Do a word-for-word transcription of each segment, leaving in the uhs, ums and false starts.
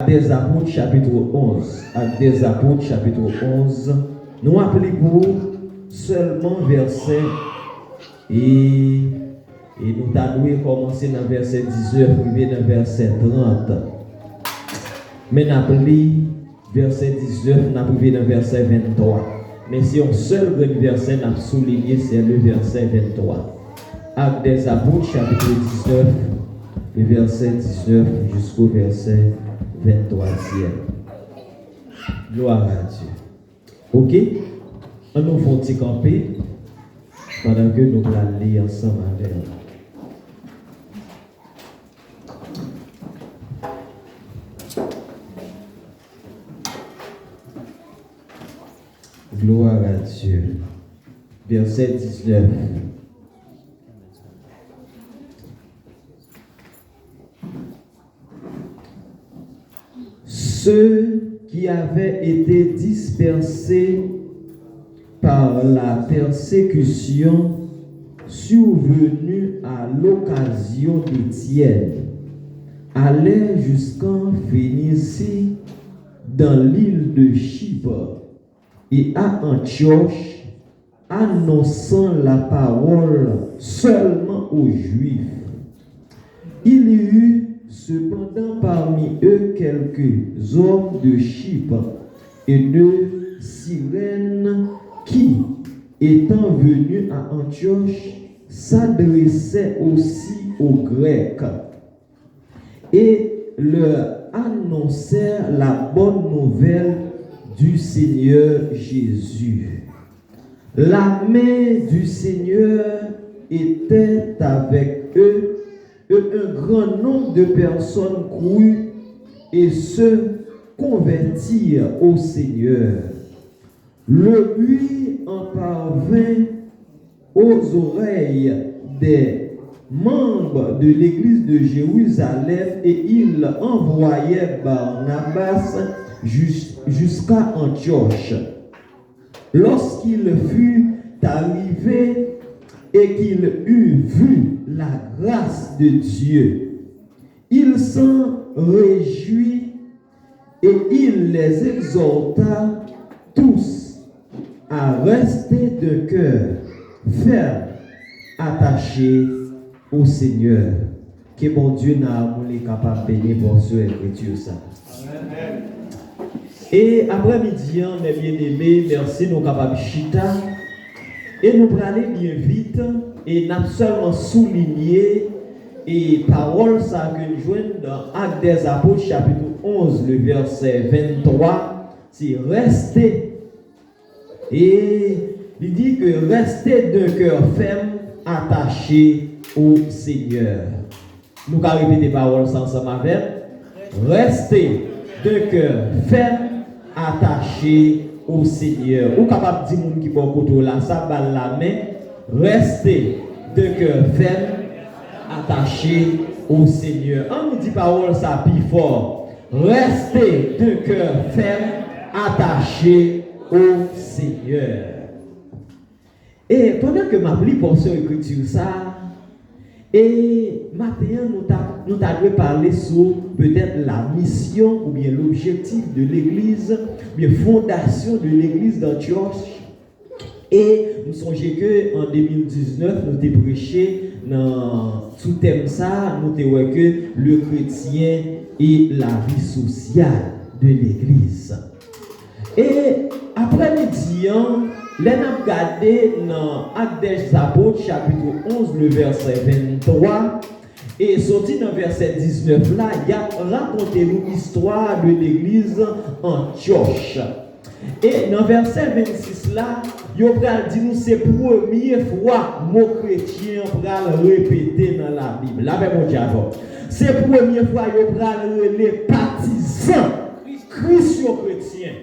Actes des Apôtres, chapitre onze. Actes des Apôtres, chapitre onze. Nou ap li pou sèlman vèsè e, e nou ta dwe kòmanse nan vèsè diznèf, rive nan vèsè trant. Men n ap li vèsè diznèf, n ap rive nan vèsè venntwa. Men se yon sèl grenn vèsè n ap soulinye, se le vèsè venntwa. Actes des Apôtres, chapitre dix-neuf, le verset dix-neuf jusqu'au verset vingt-troisième. Gloire à Dieu. Ok? Ann nou fè yon ti kanpe pandan ke nou pral li ansanm avè nou. Gloire à Dieu. Verset dix-neuf. Ceux qui avaient été dispersés par la persécution survenue à l'occasion d'Étienne allèrent jusqu'en Phénicie, dans l'île de Chypre, et à Antioche, annonçant la parole seulement aux Juifs. Il y eut cependant parmi eux quelques hommes de Chypre et de Cyrène qui, étant venus à Antioche, s'adressaient aussi aux Grecs et leur annoncèrent la bonne nouvelle du Seigneur Jésus. La main du Seigneur était avec eux, et un grand nombre de personnes crurent et se convertirent au Seigneur. Le bruit en parvint aux oreilles des membres de l'église de Jérusalem et ils envoyèrent Barnabas jus-, jusqu'à Antioche. Lorsqu'il fut arrivé et qu'il eut vu la grâce de Dieu, il s'en réjouit et il les exhorta tous à rester d'un cœur ferme, attaché au Seigneur. Ke Bondye nan amour li kapab beni pòsyon ekriti sa. E aprè midi an, mes bien-aimés, mèsi, nou kapab chita. E nou prale byen vit, e n ap sèlman soulinye e pawòl sa ke n jwenn nan Actes des Apôtres, chapitre onze, le verset vingt-trois, se rester. E li di ke rester d'un cœur ferme, attaché au Seigneur. Nou ka repete pawòl sa ansanm avè m. Rester d'un cœur ferme, attaché au Seigneur. Ou kapab di moun ki bò kote w la sa, ba l lamen. Rester d'un cœur ferme, attaché au Seigneur. Ann nou di pawòl sa pi fò. Rester d'un cœur ferme, attaché au Seigneur. E pandan ke m ap li pòsyon ekriti sa, e maten an, nou ta, nou ta dwe pale sou petèt la mission oubyen l'objectif de l'église, oubyen fondation de l'église d'Antioche. E m sonje ke an de mil diznèf, nou te preche nan, sou tèm sa, nou te wè ke le chrétien et la vie sociale de l'église. E aprè midi an, lè n ap gade nan Actes des Apôtres, chapitre onze, le verset vingt-trois, e soti nan vèsè diznèf la, y ap rakonte nou istwa de legliz Antioche. E nan vèsè vennsis la, yo pral di nou se premye fwa mo kretyen an pral repete nan Labib. Lapè Bondye avè w. Se premye fwa yo pral rele patizan Kris yo kretyen.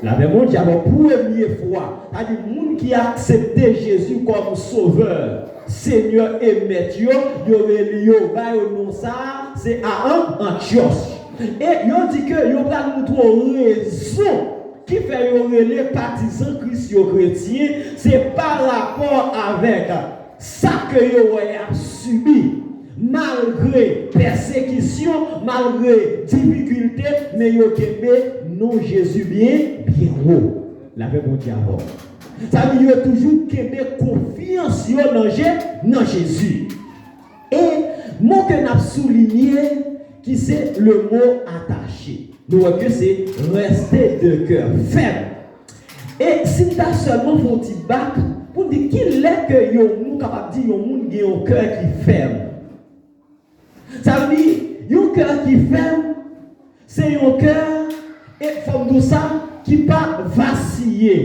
Lapè Bondye avè w, premye fwa. Sa di moun ki aksepte Jezi kòm sovè, Senyè e Mèt yo, yo rele, yo ba yo non sa a, se a An-, Antyòch. E yo di ke yo pral montre w rezon ki fè yo rele patizan Kris yo kretyen, se pa rapò avèk sa ke yo wè y ap sibi. Malgre pèsekisyon, malgre difikilte, men yo kenbe non Jezi byen, byen wo. Lapè Bondye avè w. Sa vle di yo toujou kenbe konfyans yo nan Je, nan Jezi. E mo ke n ap soulinye, ki se le mo attaché. Nou wè ke se reste de kè fèm. E si n ta sèlman fè yon ti bak pou n di ki lè ke yon moun kapab di yon moun gen yon kè ki fèm. Sa vle di, yon kè ki fèm, se yon kè, e fò m di w sa, ki pa vasiye.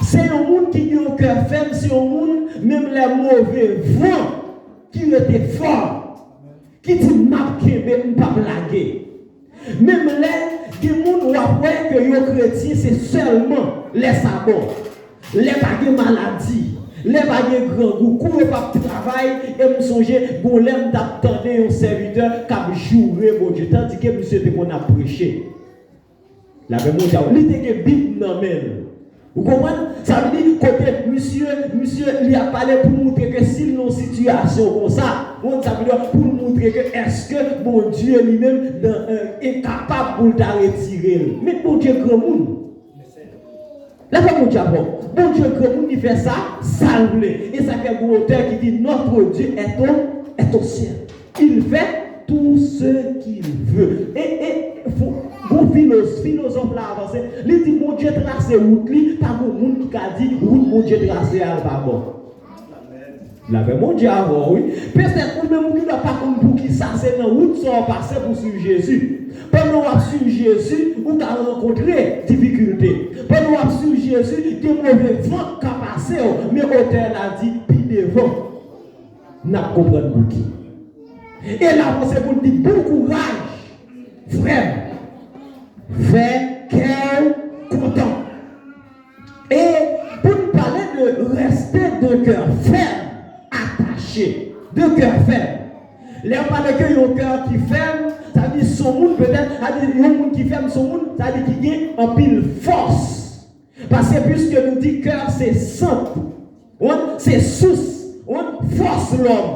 Se yon moun ki gen yon kè fèm, se yon moun, menm lè move van ki rete fò, ki di, "M ap kenbe, m p ap lage." Menm lè gen moun w ap wè ke yo kretyen, se sèlman lè sa bon. Lè pa gen maladi, lè pa gen grangou, kou yo p ap travay, e m sonje, gon lè m t ap tande yon sèvitè k ap joure Bondye, tandike misye te konn ap preche. Lapè Bondye avè w, li te gen Bib nan men l. Ou konprann? Sa vle di, kote misye, misye, li ap pale pou moutre ke si l nan yon sitiyasyon konsa, ou konn sa vle di, pou l moutre ke èske Bondye li menm nan, e, e kapab pou l ta retire l. Men Bondye granmoun. Lapè Bondye avè w. Bondye granmoun, li fè sa, sa l vle. E sa fè gon otè ki di, "Notre Dieu est au, est au ciel. Il fait tout ce qu'il veut." E, e, fo, gon filoz-, filozòf la avanse, li di, "Bondye trase wout li, pa gon moun ki ka di wout Bondye trase a l pa bon." Lapè Bondye avè w, wi. Petèt ou menm ou gendwa pa konn poukisa se nan wout sa w pase pou swiv Jezi. Pandan w ap swiv Jezi, ou ka rankontre difikilte. Pandan w ap swiv Jezi, gen move van k ka pase w, men otè la di pi devan, n ap konprann pouki. E l avanse pou l di, "Bon kouraj, frè m, fè kè w kontan." E pou n pale de reste de kè fèm, attaché, de kè fèm. Lè yo pale ke yon kè ki fèm, sa vle di se yon moun, petèt, sa vle di yon moun ki fèm, se yon moun, sa vle di ki gen anpil fòs. Paske piske nou di kè se sant, wi, se sous, wi, fòs lòm.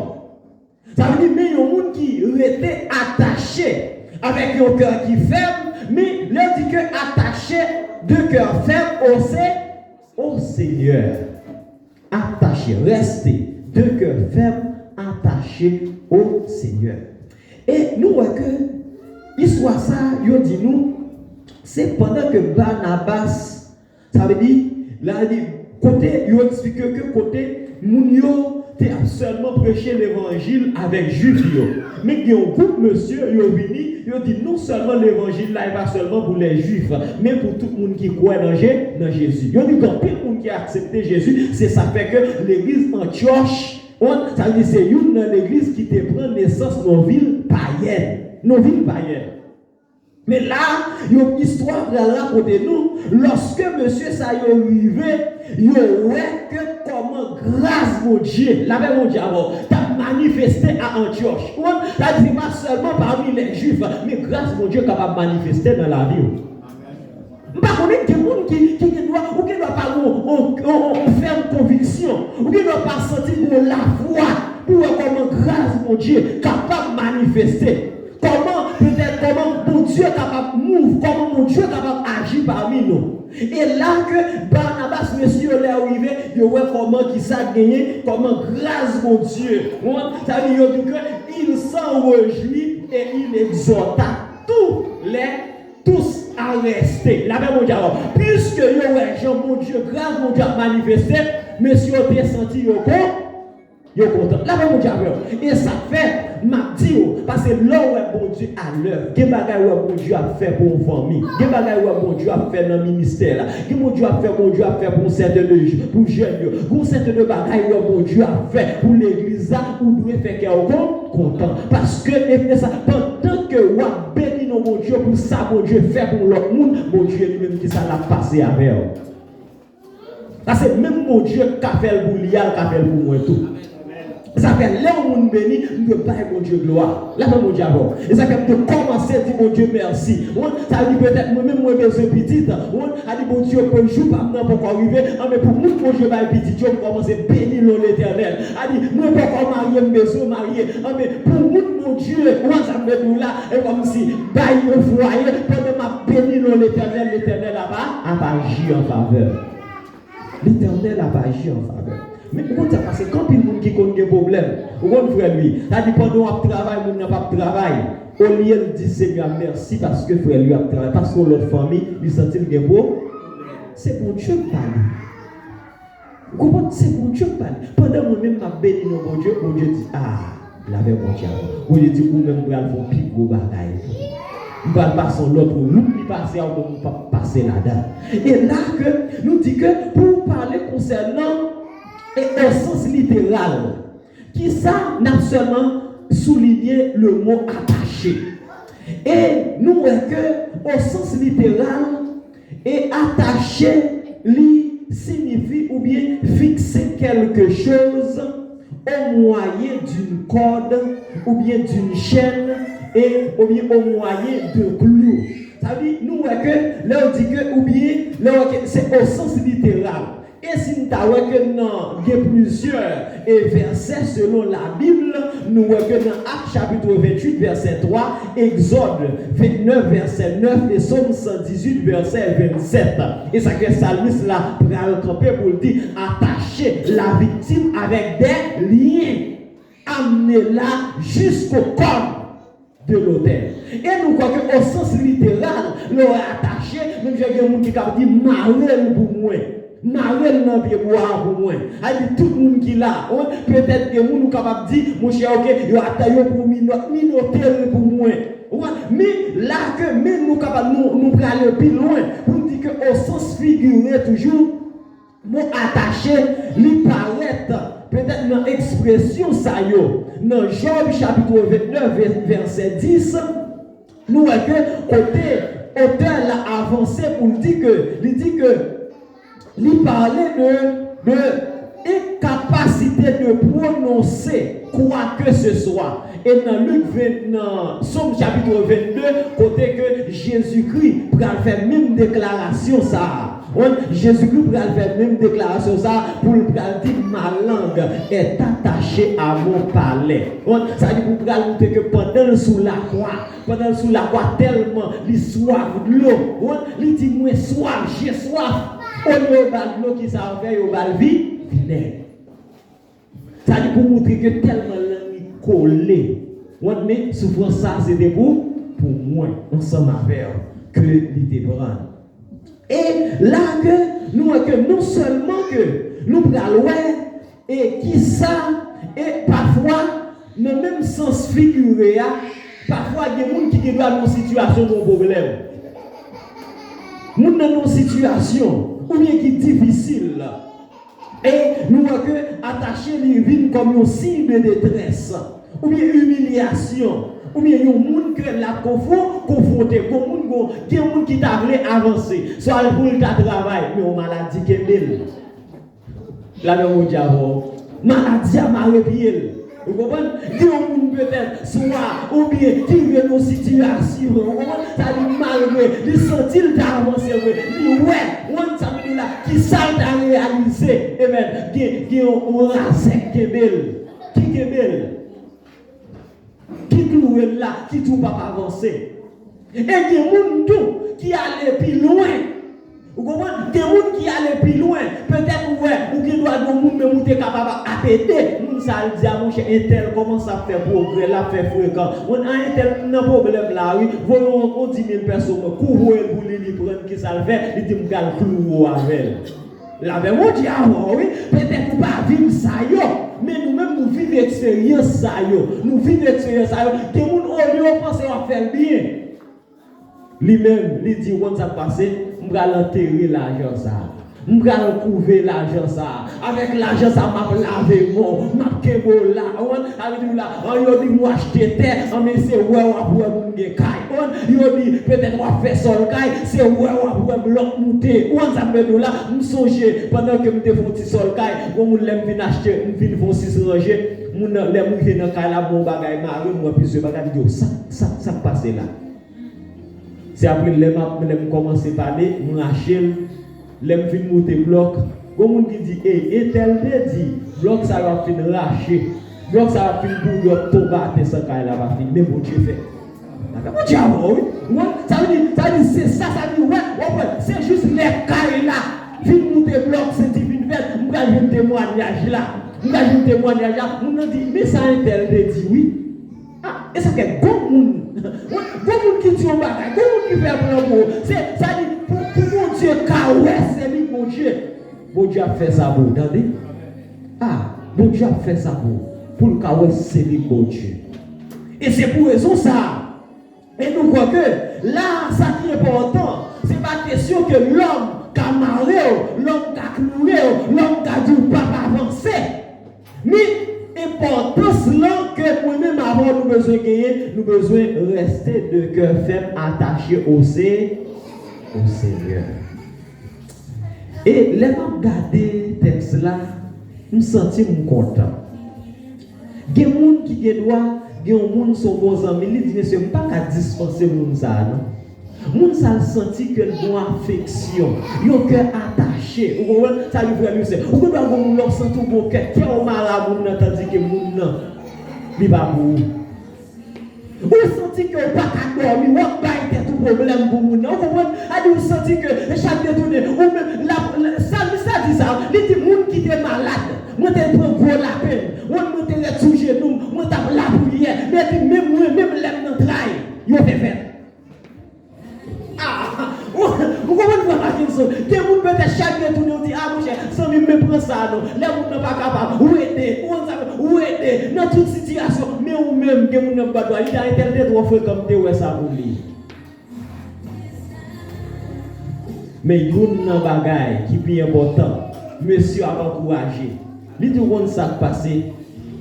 Sa vle di, men yon moun ki rete atache avèk yon kè ki fèm, men lè yo di ke attaché de cœur ferme au Se-, au Seigneur. Attaché, rester de cœur ferme, attaché au Seigneur. E nou wè ke istwa sa a, yo di nou, se pandan ke Barnabas Sa vle di, la li, kote yo eksplike ke kote moun yo te ap sèlman preche levanjil avèk Jwif yo. Men gen yon gwoup mesye, yo vini, yo di non sèlman levanjil la, e pa sèlman pou lè Jwif, men pou tout moun ki kwè nan Je-, nan Jezi. Yo di gen anpil moun ki aksepte Jezi, se sa k fè ke legliz Antyòch, sa vle di se youn nan legliz ki te pran nesans nan vil payèn. Nan vil payèn. Men la, yon istwa pral rakonte nou, lòske mesye sa yo rive, yo wè ke kòman gras Bondye, lapè Bondye avè w, t ap manifeste a Antyòch. Ou konprann? Sa di se pa sèlman pami lè Jwif, men gras Bondye kapab manifeste nan lavi w. M pa konnen gen moun ki, ki gen dwa, ou gen dwa pa gen yon, yon, yon, yon fèm konviksyon, ou gen dwa pa santi gen yon lafwa pou wè kòman gras Bondye kapab manifeste. Kòman, petèt, kòman Bondye kapab move, kòman Bondye kapab aji pami nou. E la ke Barnabas, mesye yo, lè yo rive, yo wè kòman ki sa genyen, kòman gras Bondye. Ou konprann? Sa vle di yo di ke il s'en réjouit et il exhorta tous les, tous à rester. Lapè Bondye avè w. Piske yo wè jan Bondye, gras Bondye ap manifeste, mesye yo te santi yo kon-, yo kontan. Lapè Bondye avè w. E sa k fè, m ap di w, paske lè w wè Bondye à l'œuvre, gen bagay w wè Bondye ap fè pou yon fanmi, gen bagay w wè Bondye ap fè nan ministè la, gen Bondye ap fè, Bondye ap fè pou yon sèten de, pou jèn yo, gen yon sèten de bagay w wè Bondye ap fè pou legliz la, ou dwe fè kè w kon-, kontan. Paske, e, e sa, pandan ke w ap beni non Bondye pou sa Bondye fè pou yon lòt moun, Bondye li menm, ki sa l ap pase avè w? Paske menm Bondye k ka fè l pou li a, l ka fè l pou mwen tou. Sa fè lè yon moun beni, m dwe bay Bondye glwa. Lapè Bondye avè w. E sa fè m dwe kòmanse di Bondye mèsi. Ou konn, sa di petèt mwen menm mwen bezwen pitit. Ou konn, sa di Bondye pou jou pa m nan poko rive. Anben pou moun Bondye bay pitit yo, m kòmanse beni non Letènèl. Sa di mwen poko marye, m bezwen marye. Anben pou moun Bondye, ou konn sa m vle di w la, e kòmsi bay yon fwaye, pandan m ap beni non Letènèl, Letènèl ap, ap aji an favè. Letènèl ap aji an favè. Men ou konn sa k pase, gen anpil moun ki konn gen pwoblèm. Ou konn frè Lwi, sa di pandan w ap travay, moun nan p ap travay. Olye l di Senyè a mèsi paske frè Lwi ap travay, paske yon lòt fanmi, li santi l gen pwoblèm. Se Bondye k pale. Ou konprann? Se Bondye k pale. Pandan mwen menm m ap beni non Bondye, Bondye di, a, lapè Bondye avè w. Bondye di, ou menm pral fè yon pi gwo bagay. M pral pase yon lòt wout. Wout li pase a, ou menm ou p ap pase ladan. E la ke nou di ke pou pale konsènan e o sans literal, kisa n ap sèlman soulinye le mo attaché. E nou wè ke o sans literal, e attaché, li siyifi oubyen fixer quelque chose au moyen d'une corde oubyen d'une chaîne et oubyen au moyen de clous. Sa vle di, nou wè ke lè yo di ke, oubyen lè yo wè ke se o sans literal. E si n ta wè ke nan gen plizyè e vèsè selon Labib, nou wè ke nan Ak chapit venntuit vèsè twa, Egzòd vennèf vèsè nèf e Sòm san dizuit vèsè vennsèt. E sa ke salmis la pral kanpe pou l di, attacher la victime avec des liens, amener la jusqu'au col de l'autel. E nou kwè ke o sans literal, lè w atache, menm jan gen moun ki kab di, mare l pou mwen. Mare l nan pye bwa a pou mwen. A di tout moun ki la, ou konn, petèt gen moun ou kapab di, monchè, oke, yo ata yo pou minot, minote l pou mwen. Ou konn, men la ke, men nou kapab, nou, nou prale pi lwen pou n di ke o sans figire toujou, mo atache, li parèt petèt nan ekspresyon sa yo. Nan Jòb chapit vennèf, vè-, vèsè dis, nou wè ke kote otè la avanse pou l di ke, li di ke li pale de, de enkapasite de pwononse kwa ke se swa. E nan Lik ven, nan Sòm chapit vennde, kote ke Jezikri pral fè menm deklarasyon sa a. Ou konn, Jezikri pral fè menm deklarasyon sa a pou l pral di, ma langue est attachée à mon palais. Ou konn, sa di pou pral montre ke pandan l sou lakwa, pandan l sou lakwa tèlman li swaf dlo. Ou konn, li di, mwen swaf, j'ai soif. Olye yo ba l dlo, kisa yo fè? Yo ba l vi-, vinèg. Sa di pou montre ke tèlman lang li kole. Ou konn, men soufrans sa se te pou, pou mwen, ansanm avè w, ke li te pran. E la ke nou wè ke non sèlman ke nou pral wè e kisa, e pafwa nan menm sans figire a, pafwa gen moun ki gen dwa nan yon sitiyasyon, nan yon pwoblèm. Moun nan nan yon sitiyasyon oubyen ki difisil. E nou wè ke atache li vin kòm yon siy de detrès, oubyen imilyasyon, oubyen yon moun ke l ap konfwon-, konfwonte, gon moun, gon, gen moun ki ta vle avanse, swa pou l ta travay, men yon maladi kenbe l. Lapè Bondye avè w. Maladi a mare pye l. Ou konprann? Gen yon moun petèt, swa, oubyen ki ret nan yon sitiyasyon, ou konprann? Sa di malgre li santi l ta avanse vre, li wè, ou konn sa m di la, kisa l ta reyalize, amen, gen, gen yon, yon razè k kenbe l, ki kenbe l, ki kloure l la, ki di w p ap avanse. E gen moun tou ki ale pi lwen. Ou konprann? Gen moun ki ale pi lwen. Petèt ou wè, ou gen dwa gen yon moun menm ou te kapab ap ede. Moun sa a l di a, monchè, entèl kòmanse ap fè pwogrè, l ap fè frekan. Ou konn, a entèl nan pwoblèm la, wi. Voye yon, yon dimil pèso mwen. Kou voye l pou li, li pran, kisa l fè? Li di, m pral kloure w avè l. Lapè Bondye avè w, wi. Petèt ou pa viv sa yo, men nou menm nou viv eksperyans sa yo. Nou viv eksperyans sa yo. Gen moun, olye w panse w ap fè l byen, li menm, li di, ou konn sa k pase? M pral antere lajan sa a. M pral kouve lajan sa a. Avèk lajan sa a, m ap lave mò, m ap kenbe w la. Ou konn, sa vle di w la, an yo di m w achte tè, an men se wè w ap wè moun gen kay. Ou konn, yo di petèt w ap fè sòl kay, se wè w ap wè blòk moute. Ou konn sa m vle di w la? M sonje, pandan ke m te fè yon ti sòl kay, gon moun lè m vin achte, m vin fè yon sis ranje, Moun nan, lè m rive nan kay la, m wè yon bagay mare, m wè plizyè bagay, m di, "Yo, sa, sa, sa k pase la?" Se apre lè m ap, lè m kòmanse pale, m rache l. Lè m fin moute blòk, gon moun ki di, "Ey, entèl te di, blòk sa yo ap fin rache, blòk sa yo ap fin boule, yo ap tonbe atè san kay la pa fini." Men Bondye fè. Sa fè Bondye avè w, wi. Ou wè? Sa vle di, sa vle di, se sa, sa vle di, wè, w wè, se jis lè kay la fin moute blòk, senti fin fèt, m pral jwenn temwayaj la. M pral jwenn temwayaj la. Moun nan di, "Men sa entèl te di, wi." Ah, e sa fè gon moun, gon moun ki di yon bagay, gon moun ki fè plan pou ou. Se, sa di, pou, pou Bondye ka wè se li Bondye. Bondye ap fè sa pou ou, tande. Ah, Bondye ap fè sa pou ou. Pou l ka wè se li Bondye. E se pou rezon sa a, e nou kwè ke la, sa ki enpòtan, se pa kesyon ke lòm ka mare w, lòm ka kloure w, lòm ka di w p ap avanse. Men, enpòtans lan ke mwen menm avè w nou bezwen genyen, nou bezwen reste de kè fèm, atache o Se-, o Senyè. E lè m ap gade tèks la, m santi m kontan. Gen moun ki gen dwa, gen yon moun se yon bon zanmi, li di, "Mesye, m pa ka dispanse moun sa a, non." Moun sa a santi ke l gen yon afeksyon, yon kè atache. Ou konprann? Sa li vrè, li se. Ou gen dwa gen moun lè w santi w gen yon kè, kè w mare a moun nan, tandike moun nan, li pa pou ou. Ou santi ke w pa ka dòmi, w ap bay tèt ou pwoblèm pou moun nan. Ou konprann? A di ou santi ke chak detounen, ou menm, la, la, sa, sa di sa, li di moun ki te malad, mwen te pran gwo lapenn, mwen, mwen te ret sou jenou m, mwen t ap lapriyè, men di menm mwen, menm lè m nan tray, yo te fèt. Ah, ou, ou konprann, frè Mackenson? Gen moun petèt chak detounen, ou di, "Ah, monchè, zanmi m, men pran sa non." Lè moun nan pa kapab, ou ede, ou konn sa, ou ede nan tout sitiyasyon. Men ou menm, gen moun nan pa dwa, li ta entèl te twò frekan, m te wè sa pou li. Men youn nan bagay ki pi enpòtan, mesye ap ankouraje. Li di, "Ou konn sa k pase,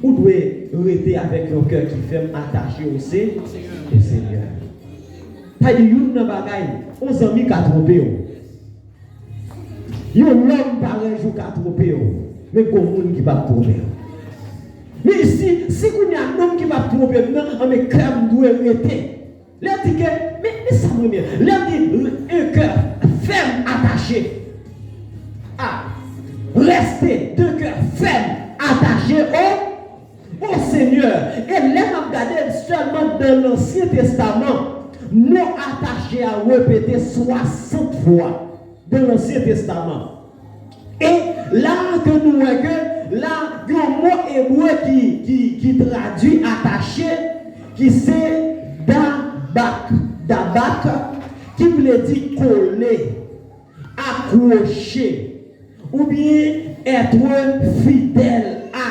ou dwe rete avèk yon kè ki fèm, atache o Se-, o Senyè." Sa di youn nan bagay, yon zanmi ka twonpe w. Yon lòm parèy ou ka twonpe w. Men gon moun ki p ap twonpe w. Men si, si kounye a nonm ki p ap twonpe m nan, anben kè m dwe rete. Lè di ke, men, men sa mwen menm. Lè di, un cœur ferme attaché. Ah, reste de cœur ferme attaché au, au Seigneur. E lè m ap gade sèlman dans l'Ancien Testament, mo atache a repete swasant fwa dans l'Ancien Testament. E la ke nou wè ke la, gen yon mo ebre ki, ki, ki tradui atache, ki se dabak, dabak, ki vle di kole, akwoche, oubyen être fidèle à.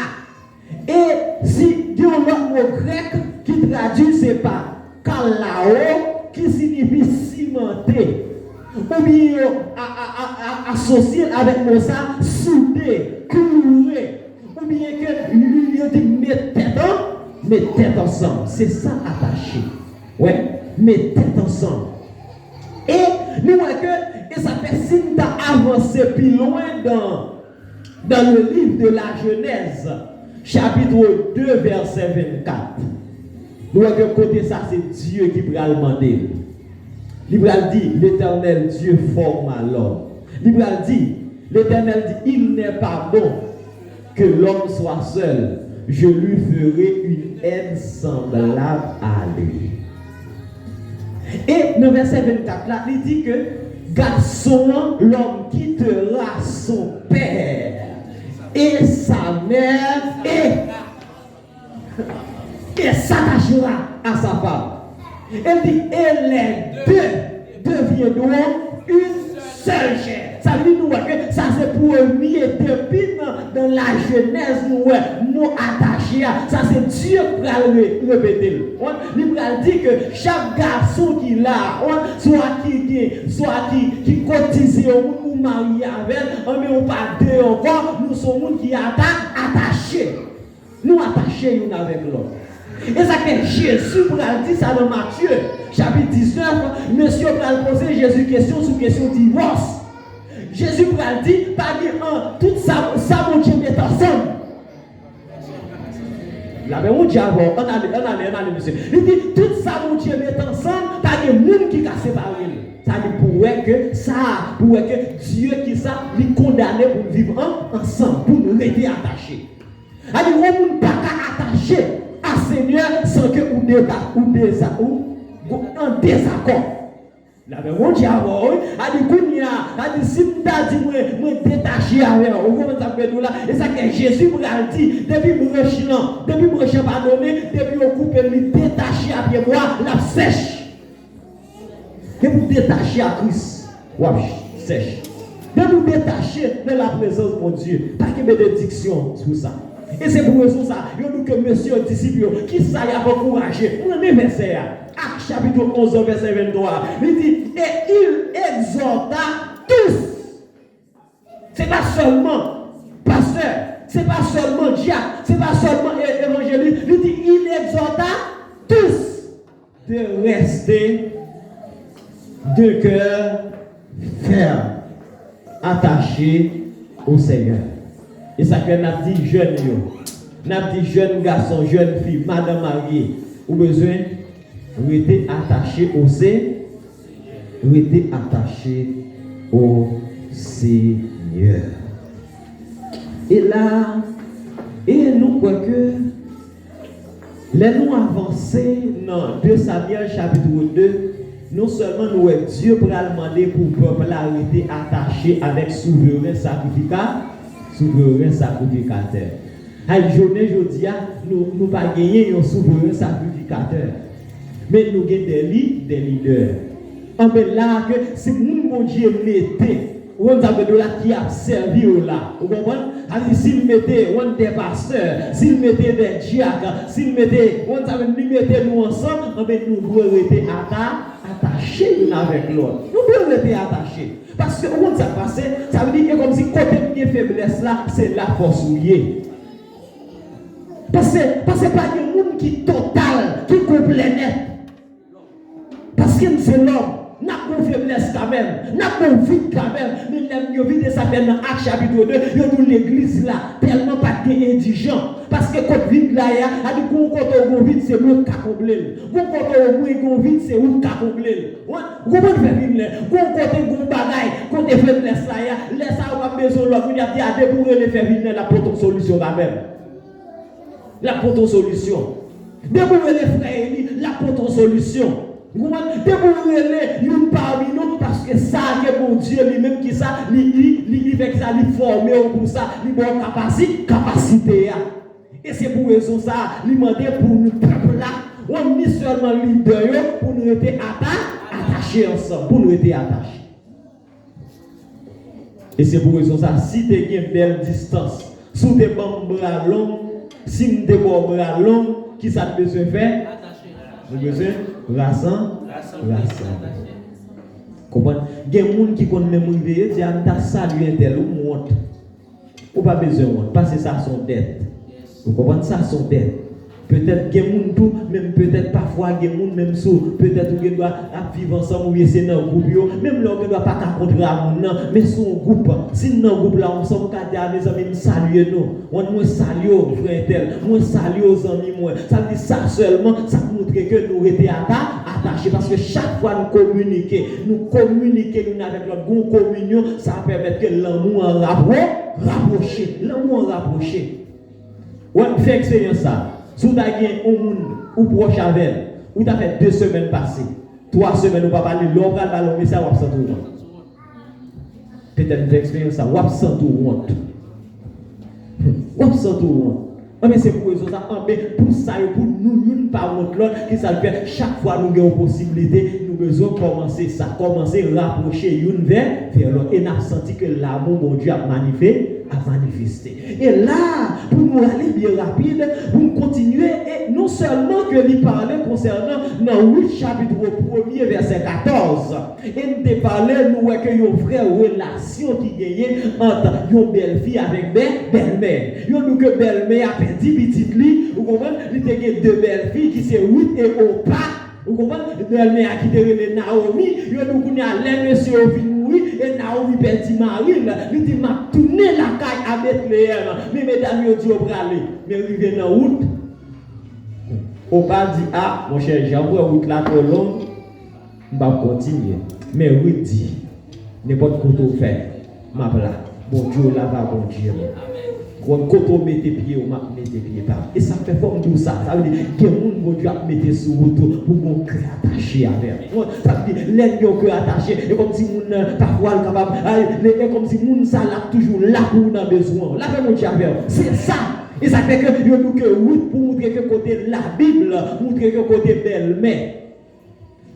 E si gen yon lòt mo grèk ki tradui se pa kalao, ki siyifi simante, oubyen yo a, a, a, a, asosye l avèk mo sa, soude, kloure, oubyen ke yo di met tèt an, met tèt ansanm. Se sa atache. Wè, met tèt ansanm. E nou wè ke, e sa fè si n ta avanse pi lwen dan dans le livre de la Genèse, chapitre deux, verset vingt-quatre, nou wè ke kote sa se Dye ki pral mande l. Li pral di, L'Éternel Dieu forma l'homme. Li pral di, L'Éternel dit, il n'est pas bon que l'homme soit seul. Je lui ferai une aide semblable à lui. E nan vèsè vennkat la, li di ke gason an, l'homme quittera son père et sa mère et, et s'attachera à sa femme. E li di, et les deux deviendront une seule chair. Sa vle di nou wè ke sa se premye depi nan, nan Lajenèz nou wè mo atache a. Sa se Dye k pral re-, repete l. Li pral di ke chak gason ki la a, swa ki gen, swa ki, ki kotize yon moun ou marye avè l, anben ou pa de ankò, nou se yon moun ki ata-, atache. Nou atache youn avèk lòt. E sa fè Jezi pral di sa nan Matye, chapit diznèf, mesye yo pral poze Jezi kesyon sou kesyon divòs. Jezi pral di, pa gen an, tout sa, sa Bondye met ansanm. Lapè Bondye avè w. Ann ale, ann ale, ann ale, mesye. Li di, tout sa Bondye met ansanm, pa gen moun ki ka separe l. Sa di pou wè ke sa, pou wè ke Dye ki sa, li kondane pou n viv an, ansanm, pou n rete atache. Sa di, yon moun pa ka atache a Senyè san ke ou deta, ou deza, ou, ou an dezakò. Lapè Bondye avè w, wi. A di kounye a, a di si m ta di mwen, mwen detache avè w, ou konprann sa m vle di w la? E sa k fè Jezi pral di, depi branch lan, depi branch lan pa donnen, depi yo koupe l, li detache a pyebwa, l ap sèch. Depi w detache a Kris, w ap sèch. Depi w detache nan laprezans Bondye, pa gen benediksyon sou sa. E se pou rezon sa, yo di ke mesye yo, disip yo, kisa y ap ankouraje? Mwen renmen vèsè a. Ak chapit onz vèsè venntwa, li di, et il exhorta tous. Se pa sèlman pastè, se pa sèlman dyak, se pa sèlman e- evanjelis. Li di, il exhorta tous de rester de cœur ferme, attaché au Seigneur. E sa k fè n ap di jèn yo, n ap di jèn gason, jèn fi, madanm marye, ou bezwen rete atache o Se, rete atache o Senyè. E la, e nou kwè ke lè nou avanse nan de Samyèl chapit de, non sèlman nou wè Dye pral mande pou pèp la rete atache avèk souveren sakrifika, souveren sakrifikatè. Ay, jounen jodi a, nou, nou pa genyen yon souveren sakrifikatè. Men nou gen de li, de lidè. Anben la ke se moun Bondye mete, ou konn sa m vle di w la, ki ap sèvi w la. Ou konprann? Sa vle di si l mete yon de pastè, si l mete de dyak, si l mete, ou konn sa m vle di, li mete nou ansanm, anben nou dwe rete ata, atache youn avèk lòt. Nou dwe rete atache. Paske ou konn sa k pase, sa vle di e kòmsi kote m gen feblès la, se la fòs ou ye. Paske, paske pa gen moun ki total, ki konplè nèt. Paske n se lòm, n ap gon feblès kanmenm, n ap gon vid kanmenm. Men lè m yo vide sa fè nan Ak chapit de, yo di w legliz la tèlman pa t gen endijan. Paske kot vid la ye a, a di gon kote w gon vid se mwen k ka konble l. Gon kote w mwen gon vid se ou k ka konble l. Ou konprann fè vid la? Gon kote gon bagay, kote feblès la ye a, lè sa yo ap bezwen w lòt moun, y ap di a depi w rele fè vid la, l ap pote w solisyon kanmenm. L ap pote w solisyon. Depi w rele frè Eli, l ap pote w solisyon. Ou konprann? Depi w rele youn pami nou, paske sa ke Bondye li menm ki sa, li, li, li, li fè ki sa, li fòme w pou sa, li ba w kapasi-, kapasite a. E se pou rezon sa a, li mande pou nou, pèp la, ou konprann, ni sèlman lidè yo, pou nou rete ata-, atache ansanm, pou nou rete atache. E se pou rezon sa, si te gen bèl distans, si w te ban m bra long, si m te ba w bra long, kisa n bezwen fè? Nou bezwen rasan-, rasanble. Konprann? Gen moun ki konn menm rive, yo di, a, m ta salye entèl, ou m wont. Ou pa bezwen wont, paske sa se yon dèt. Ou konprann sa se yon dèt. Petèt gen moun tou, menm petèt pafwa gen moun, menm si w, petèt ou gen dwa ap viv ansanm oubyen se nan gwoup yo, menm lè w gen dwa pa ka kontre a moun nan, men se yon gwoup, si n nan gwoup la, yon sa m ka di a, mezanmi, m salye nou. Wan mwen salye w, frè entèl, mwen salye w, zanmi mwen. Sa vle di sa sèlman, sa k montre ke nou rete ata-, atache, paske chak fwa n kominike, nou kominike youn avèk lòt, gon kominyon, sa pèmèt ke lanmou an rapwo-, rapwoche, lanmou an rapwoche. Wè, m fè eksperyans sa. Si w ta gen yon moun ou pwòch avè l, ou ta fè de semèn pase, twa semèn ou pa pale, lè w pral pale yon mesaj, w ap santi w wont. Petèt m fè eksperyans sa, w ap santi w wont. W ap santi w wont. Anben, se pou rezon sa, anben, pou sa yo, pou nou youn pa wont lòt, ki sa l fè, chak fwa nou gen yon posiblite, nou bezwen kòmanse sa, kòmanse rapwoche youn vè, vè lòt. E n ap santi ke lanmou Bondye ap manife-, ap manifeste. E la, pou nou ale byen rapid, pou n kontinye, e non sèlman ke li pale konsènan nan Wit chapit premye vèsè katòz, e n te pale, nou wè ke yon vrè relasyon ki genyen ant yon bèlfi avèk bè-, bèlmè. Yo di w ke bèlmè a pèdi pitit li, ou konprann, li te gen de bèlfi ki se Wit e Opa. Ou konprann? Bèlmè a ki te rele Nawomi, yo di w kounye a lè mesye yo fin mouri, e Nawomi pèdi mari l, li di, "M ap tounen lakay a Betleyèm." Men medam yo di yo prale. Men rive nan wout, Ou pa di, a, monchè, jan m wè wout la twò long, m p ap kontinye. Men Ruth di, nenpòt kote w fè, m ap la. Bondye w la va Bondye m. Kote w mete pye w, m ap mete pye pa m. E sa k fè fò m di w sa. Sa vle di, gen moun Bondye ap mete sou wout ou pou gon kè atache avè l. Sa vle di, lè n gen yon kè atache, e kòmsi moun nan, pafwa l kapab, ay, e kòmsi moun sa l ap toujou la pou ou nan bezwen w. Lapè Bondye avè w. Se sa. E sa k fè ke yo di w ke Ruth pou moutre ke kote Labib moutre ke kote bèlmè.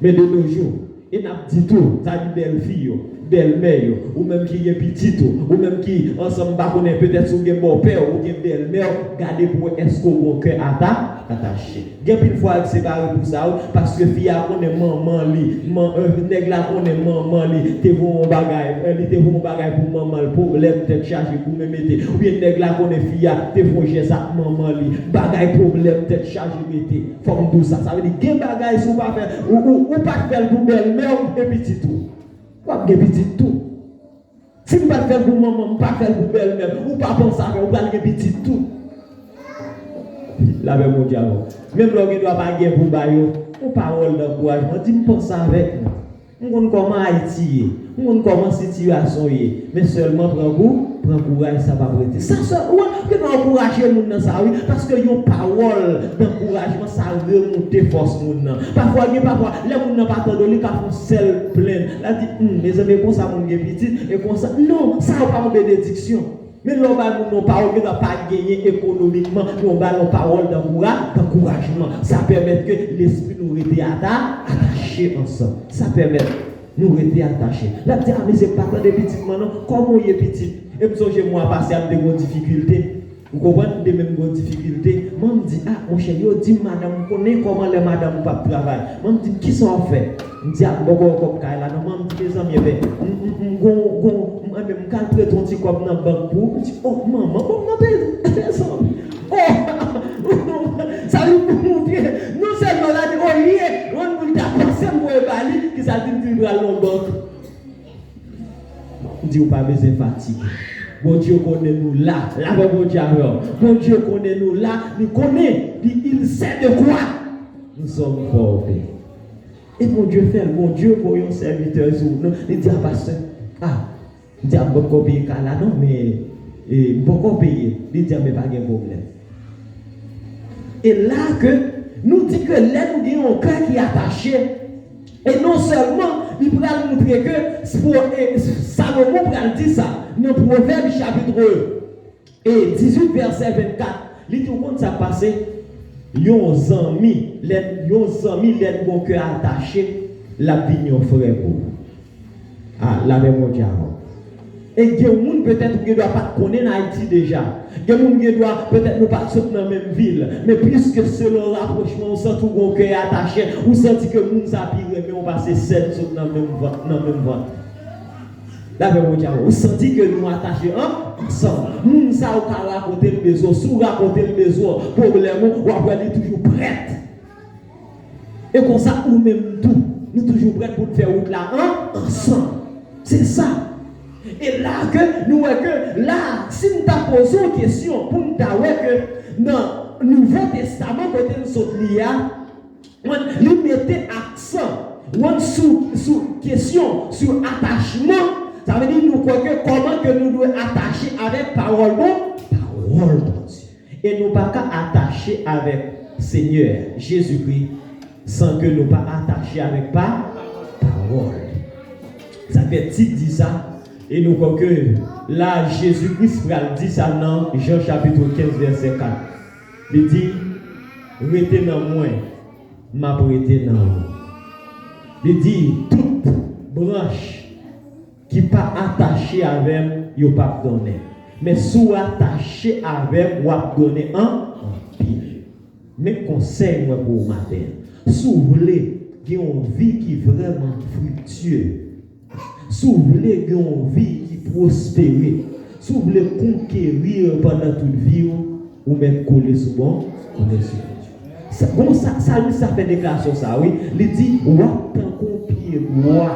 Men de nos jours, e n ap di tou, sa di bèlfi yo, bèlmè yo, ou menm ki gen pitit ou, ou menm ki ansanm, m pa konnen, petèt si w gen bòpè w, ou gen bèlmè w, gade pou wè èske w gon kè ata-, atache. Gen anpil fwa yo separe pou sa, wi, paske fi a konnen manman li, man, euh, nèg la konnen manman li te voye yon bagay, euh, li te voye yon bagay pou manman l, pwoblèm tèt chaje goumen mete. Oubyen nèg la konnen fi a te fè yon jès ak manman li, bagay pwoblèm tèt chaje mete. Fò m di w sa. Sa vle di, gen bagay si w pa fè, ou, ou, ou pa t fè l pou bèlmè w, gen pitit ou. W ap gen pitit tou. Si m pa t fè l pou manman m, m pa fè l pou bèlmè m, ou pa panse avè l, ou pral gen pitit tou. Lapè Bondye avè w. Menm lè w gen dwa pa gen pou ba yo, yon pawòl dankourajman, di, m panse avèk nou. M konn kòman Ayiti ye. M konn kòman sitiyasyon ye. Men sèlman pran kou, pran kouraj, sa p ap rete. Sa sèl, ou wè, gen dwa ankouraje moun nan sa, wi, paske yon pawòl dankourajman, sa remoute fòs moun nan. Pafwa, gen pafwa, lè moun nan pa tande w, li ka fè yon sèl plenn. L ap di, hmm, mezanmi, e konsa moun gen pitit, e konsa. Non, sa yo pa yon benediksyon. Men lè w bay moun nan yon pawòl, gen dwa pa genyen ekonomikman, men w ba l yon pawòl dankoura-, dankourajman. Sa pèmèt ke lespri nou rete ata-, atache ansanm. Sa pèmèt nou rete atache. L ap di, a, mesye, m pa tande pitit mwen non. Kòman w ye, pitit? E m sonje mwa pase a, m te gen yon difikilte. Ou konprann? M te menm gen yon difikilte. Mwen, m di, a, monchè, yo di m madanm, m konnen kòman lè madanm ou p ap travay. Mwen, m di, kisa w ap fè? M di, a, m poko wè kòb kay la non. Mwen, m di, mezanmi, enben, m, m, m gon, gon, m, enben, m ka al prete yon ti kòb nan bank pou ou. M di, o, manman, kòb nan peye. Mezanmi. O, sa vin pou montre, non sèlman l ap di, olye, rann pou l ta panse m voye ba li, kisa l di, m di l pral nan bank. M di, ou pa bezwen fatige. Bondye konnen nou la. Lapè Bondye avè w. Bondye konnen nou la. Li konnen. Li, il sait de quoi nous sommes formés. E Bondye fè l. Bondye voye yon sèvitè sou nou. Li di, a, pastè, a, m di, a, m poko peye kay la non, men, e, m poko peye. Li di, a, men pa gen pwoblèm. E la ke nou di ke lè nou gen yon kè ki atache, e non sèlman li pral moutre ke, e, Salomo pral di sa nan Pwovèb chapit, e, dizuit vèsè vennkat, li di, ou konn sa k pase? Yon zanmi, lè, yon zanmi, lè l gon kè atache, l ap vin yon frè pou ou. A, lapè Bondye avè w. E gen moun, petèt, ou gen dwa pa t konnen n Ayiti deja. Gen moun, gen dwa, petèt, nou pa t sot nan menm vil. Men pliske selon rapwochman, ou santi w gen yon kè atache, ou santi ke moun sa pi renmen w pase sè n sot nan menm vant, nan menm vant. Lapè Bondye avè w. Ou santi ke nou atache an, ansanm. Moun sa, ou ka rakonte l bezwen w. Si w rakonte l bezwen w, pwoblèm ou, w ap wè li toujou prèt. E konsa, ou menm tou, nou toujou prèt pou n fè wout la an, ansanm. Se sa. E la ke nou wè ke la, si n ta poze yon kesyon pou n ta wè ke nan Nouvo Testaman kote n sot li a, li mete aksan sou, sou kesyon, sou atachman. Sa vle di nou kwè ke kòman ke nou dwe atache avèk pawòl Bon-, pawòl Bondye. E nou pa ka atache avèk Senyè Jezikri san ke nou pa atache avèk pa, pawòl. Sa fè tit di sa, e nou kwè ke la Jezikri pral di sa nan Jan chapit kenz vèsè kat. Li di, rete nan mwen, m ap rete nan ou. Li di, tout branch ki pa atache avè m, yo p ap donnen. Men si w atache avè m, w ap donnen an, anpil. Men konsèy mwen pou ou maten an. Si w vle gen yon vi ki vrèman friktye, si w vle gen yon vi ki pwospere, si w vle konkeri pandan tout vi w, ou mèt kole sou bon, kole sou bon. Sa, bon, sa, salmis la fè deklarasyon sa, wi. Li di, w ap tankou yon pye bwa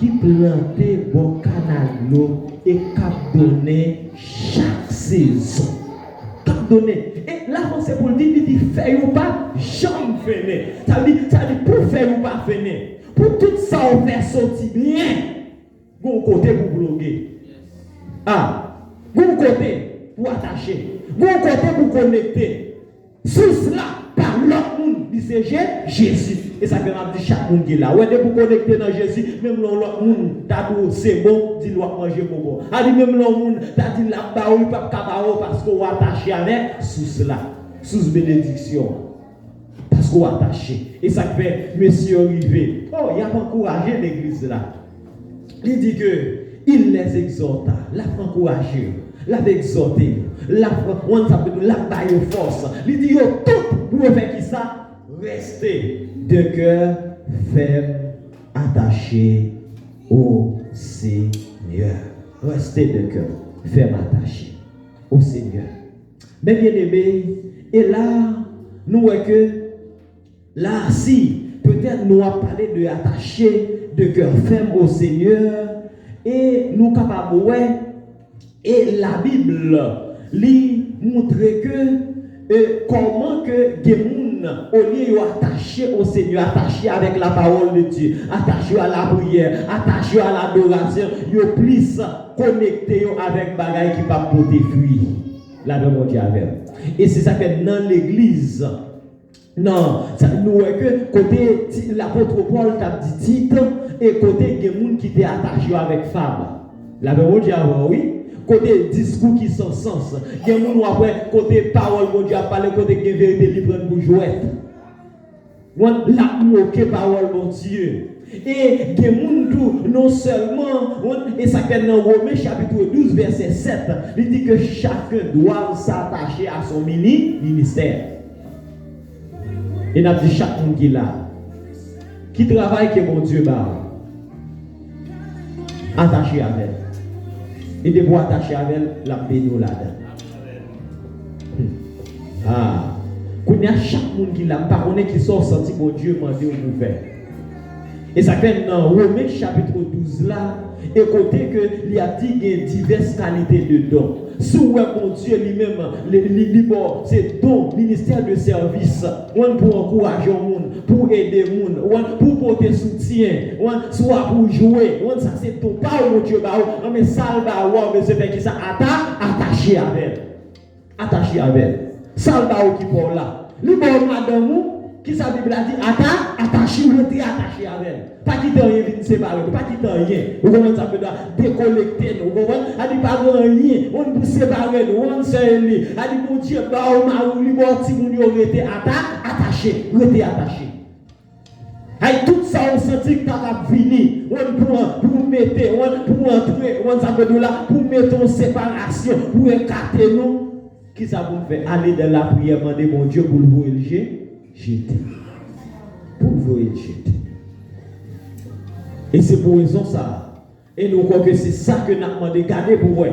ki plante bò kanal dlo e k ap donnen chak sezon. K ap Donnen. E l avanse pou l di, li di, fèy ou p ap janm fennen. Sa vle di, sa vle di, pou fèy ou pa fennen, pou tout sa w fè soti byen, gen yon kote pou ploge. A, gen yon kote pou atache. Gen yon kote pou konekte. Sous la pa lòt moun, li se Je-, Jezi. E sa fè m ap di chak moun ki la. Ou wè, depi w konekte nan Jezi, menm lè yon lòt moun ta di w se bon, di l w ap manje bonbon. A di menm lè yon moun ta di l ap ba w, li p ap ka ba w paske w atache avèk sous la. Sous benediksyon an. Paske w atache. E sa k fè mesye yo rive. Oh, y ap ankouraje legliz la. Li di ke il les exhorta, l ap ankouraje yo, l ap egzòte yo, l ap, w konn sa, l ap ba yo fòs. Li di yo tout pou yo fè kisa? Reste de cœur ferme, attaché au Seigneur. Reste de cœur ferme, attaché au Seigneur. Men byeneme, e la, nou wè ke la, si petèt nou ap pale de attaché de cœur ferme au Seigneur, e nou kapab wè, e Labib li montre ke, e, kòman ke gen moun, olye yo atache o Senyè, atache avèk la parole de Dieu, atache yo a la priyè, atache yo a ladorasyon, yo plis konekte yo avèk bagay ki p ap pote fwi. Lapè Bondye avè w. E se sa k fè nan legliz, nan, sa, nou wè ke kote Ti-, lapot Pòl t ap di Tit, e kote gen moun ki te atache yo avèk fab. Lapè Bondye avè w, wi. Kote diskou ki san sans. Gen moun w ap wè kote pawòl Bondye ap pale, kote gen verite li pran pou jwèt. Wan, l ap moke pawòl Bondye. E gen moun tou, non sèlman, wan, e sa k fè nan Women chapit douz vèsè sèt, li di que chacun doit s'attacher à son mini-, ministère. E n ap di chak moun ki la, ki travay ke Bondye ba w, atache avè l. E depi w atache avè l, l ap beni w ladan l. Hmm. Ah. Kounye a, chak moun ki la, m pa konnen ki sa w santi Bondye mande w pou fè. E sa k fè nan Women chapit douz la, e kote ke li ap di gen divès kalite de don. Si w wè Bondye li menm, li, li, li ba w se don, ministè de sèvis, w konn, pou ankouraje yon moun, pou ede moun, w konn, pou pote soutyen, w konn, swa pou jwe, w konn, sa se don pa w Bondye ba w, men sa l ba w a, w bezwen fè kisa? Ata-, atache avè l. Atache avè l. Sa l ba w ki pa w la. Li ba w madanm ou, kisa Bib la di? Ata-, atache, rete atache avè l. Pa kite anyen vin separe nou. Pa kite anyen. Ou konprann sa m vle di a? Dekonekte nou. Ou konprann? A di pa gen anyen. Ou konn pou separe nou. Ou konn sè li. A di Bondye ba w mari w, li ba w timoun yo, rete ata-, atache. Rete atache. Ay, tout sa w santi k ta k ap vini, w konn, pou, pou w mete, w konn, pou w antre, w konn sa m vle di w la, pou w mete yon separasyon, pou w ekate nou. Kisa pou n fè? Ale dan lapriyè, mande Bondye pou l voye l je-, jete. Pou l voye l jete. E se pou rezon sa a, e nou kwè ke se sa ke n ap mande, gade pou wè.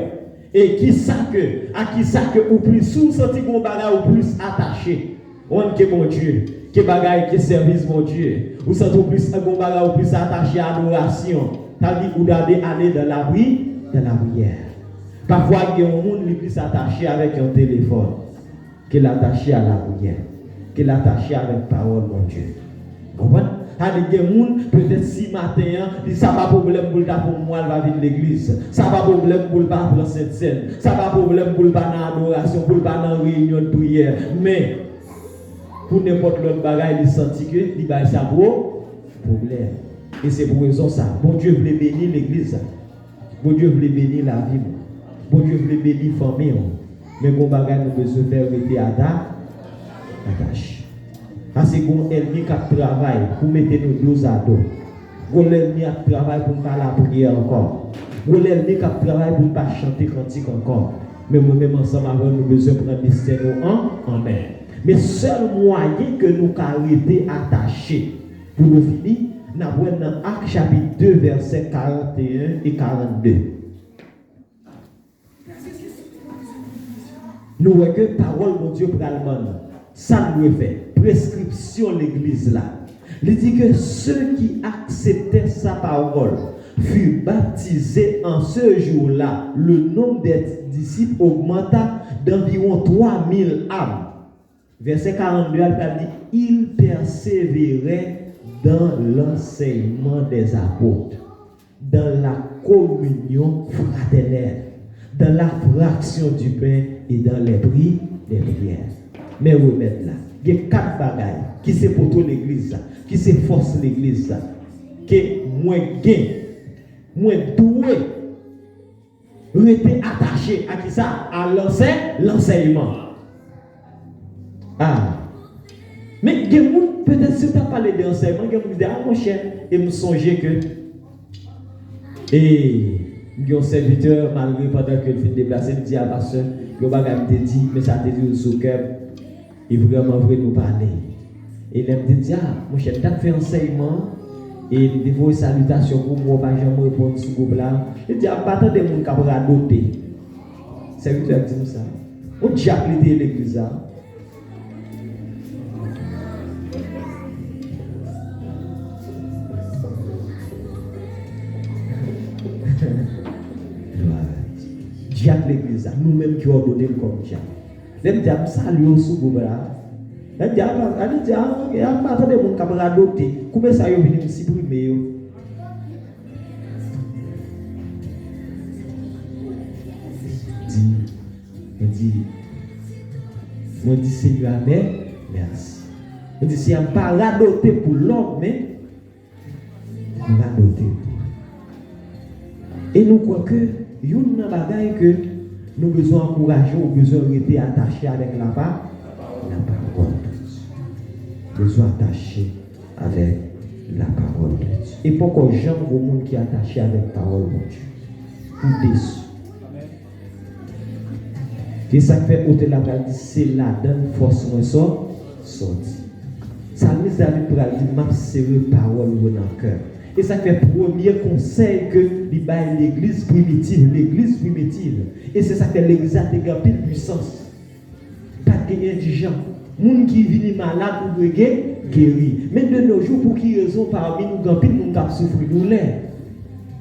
E kisa ke, a kisa ke ou plis, si w santi gon bagay ou plis atache, w konn, ke Bondye, ke bagay, ke sèvis Bondye, ou santi w plis gon bagay ou plis atache a adorasyon, sa vle di ou dade ale dan lapri-, dan lapriyè. Pafwa gen yon moun li plis atache avèk yon telefòn ke l atache a lapriyè, ke l atache avèk pawòl Bondye. Konprann? Sa vle di gen moun, petèt si maten an, li, sa pa pwoblèm pou l ta fè yon mwa l pa vin legliz. Sa pa pwoblèm pou l pa pran sentsèn. Sa pa pwoblèm pou l pa nan adorasyon, pou l pa nan reyinyon de priyè. Men, pou nenpòt lòt bagay, li santi ke li bay sa pwo-, pwoblèm. E se pou rezon sa, Bondye vle beni legliz la. Bondye vle beni lavi w. Bondye vle beni fanmi w. Men gon bagay nou bezwen fè, rete ata-, atache. Paske gon ènmi k ap travay pou mete nou dozado. Gon lènmi ap travay pou n pa lapriyè ankò. Gon lènmi k ap travay pou n pa chante kantik ankò. Men mwen menm ansanm avè w, nou bezwen pran desten nou an, an men. Men sèl mwayen ke nou ka rete atache, pou nou fini, n ap wè nan Ak chapit de vèsè karanteyen e karannde. Nou wè ke pawòl Bondye pral ban nou. Sa n dwe fè? Preskripsyon legliz la. Li di que ceux qui acceptaient sa parole furent baptisés en ce jour-là. Le nombre des disciples augmenta d'environ trois mille âmes. Vèsè karannde a, li pral di, ils persévéraient dans l'enseignement des apôtres, dans la communion fraternelle, dans la fraction du pain et dans les pri-, les prières. Men remèd la, gen kat bagay ki se poto legliz la, ki se fòs legliz la, ke mwen gen, mwen dwe rete atache a kisa? A lansè-, lansèyman. Ah. Men gen moun, petèt si w ta pale de ansèyman, gen moun ki di, "Ah, monchè," e m sonje ke, e, m gen yon sèvitè, malgre pandan ke l fin deplase, m di, "Ah, pastè, yon bagay m te di, men sa te toujou sou kè m." E vrèman vre, nou pale. E lè m te di, "Ah, monchè, m t ap fè ansèyman an, e m te voye salitasyon pou mwen, w pa janm reponn sou gwoup la." Li di, "Ah, m pa tande moun k ap radote." Sèvitè a di m sa. Yon dyak li te ye legliz la. Dyak legliz la, nou menm ki òdone l kòm dyak. Lè m di a, m salye w sou gwoup la. Lè m di a, a, a, lè m di a, a, m pa tande moun k ap radote. Koupe sa yo vini, m siprime yo. Di, mwen di, mwen di Senyè a, mè, mèsi. Mwen di, Senyè, m pa radote pou lòm, men m radote pou ou. E nou kwè ke youn nan bagay ke nou bezwen ankouraje, ou bezwen rete atache avèk lapa-, lapawòl de Dye. Bezwen atache avèk lapawòl de Dye. E poko janm gon moun ki atache avèk pawòl Bondye. Ou desi. E sa k fè otè la pral di, se ladan l fòs mwen sò-, sòti. Salmis David pral di, m ap sere pawòl ou yo nan kè m. E sa k fè premye konsèy ke li bay legliz primitiv, legliz primitiv. E se sa k fè legliz la te gen anpil pwisans. Pa t gen endijan. Moun ki vini malad, ou dwe gen geri. Men de nos jours, pou ki rezon pami nou gen anpil moun k ap soufri doulè?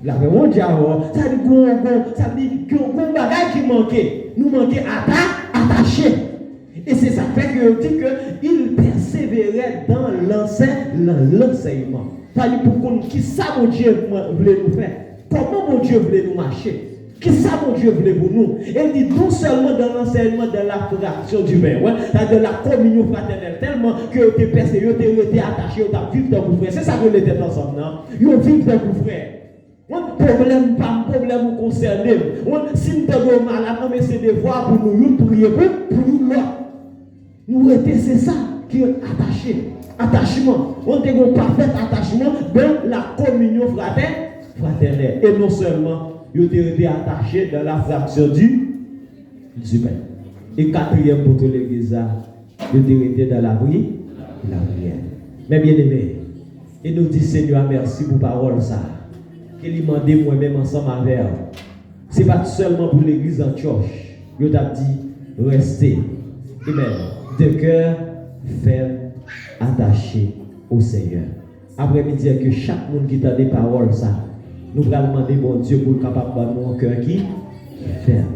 Lapè Bondye avè w. Sa di gon, gon, sa di gon, gon bagay ki manke. Nou manke ata-, atache. E se sa k fè ke yo di ke il persévérait dans l'ensei-, l'en-, l'enseignement. Sa di pou konn kisa Bondye vle nou fè. Kòman Bondye vle nou mache? Kisa Bondye vle pou nou? E li di, non sèlman dans l'enseignement, dans la fraction du pain, wè, sa de la communion fraternelle, tèlman ke yo te pèse, yo te rete atache, yo t ap viv tankou frè. Se sa k rele tèt ansanm nan. Yo viv tankou frè. Mwen, pwoblèm pa m, pwoblèm ou konsène m. Mwen, si m tande w malad, non, men se devwa pou nou youn priye pou, pou youn lòt. Nou rete, se sa ki rele atache. Atachman. On te gen yon pafè atachman dans la communion frater-, fraternelle. E non sèlman, yo te rete atache dans la fraction du, du pain. E katriyèm poto legliz la, yo te rete dans la pri-, la prière. Men byeneme, e nou di Senyè a mèsi pou pawòl sa a. Ke li mande mwen menm ansanm avè w. Se pa t sèlman pou legliz Antyòch yo t ap di, restez, amen, de cœur ferme, attaché au Seigneur. Aprè midi a, ke chak moun ki tande pawòl sa, nou pral mande Bondye pou l kapab ban nou yon kè ki fèm.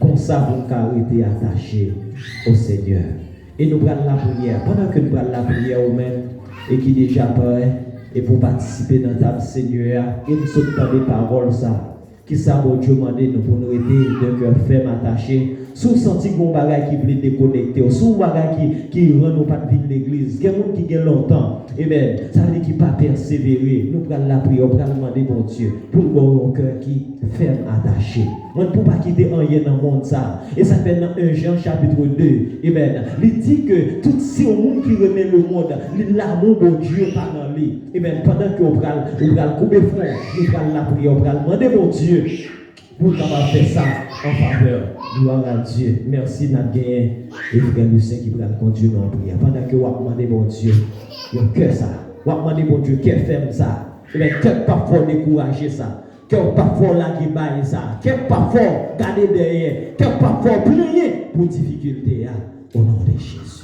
Konsa pou n ka rete atache o Senyè. E nou pral lapriyè. Pandan ke nou pral lapriyè, ou menm, e ki deja prè, e pou patisipe nan tab Senyè a, e n sot tande pawòl sa. Kisa Bondye mande nou pou nou rete de kè fèm atache? Si w santi gon bagay ki vle dekonekte w, si w bagay ki, ki rann ou pa t vin legliz, gen moun ki gen lontan, amen, sa vle di ki pa pèsevere, nou pral lapriyè, w pral mande Bondye pou l ba w yon kè ki fèm atache. Mwen, pou pa kite anyen nan mond sa. E sa fè nan en Jan chapit de, amen, li di ke tout si yon moun ki renmen lemonn, li, lanmou Bondye pa nan li. Amen. Pandan ke w pral, ou pral koube fwon, nou pral lapriyè, ou pral mande Bondye pou l kapab fè sa an favè w. Glwa a Dye. Mèsi, n ap genyen e frè Lucien ki pral kondui nou an priyè. Pandan ke w ap mande Bondye yon kè sa, w ap mande Bondye kè fèm sa. Amen. Kè k p ap fè w dekouraje sa. Kè w p ap fè w lage bay sa. Kè k p ap fè w gade dèyè. Kè k p ap fè w plenyen pou difikilte a. O non de Jezi.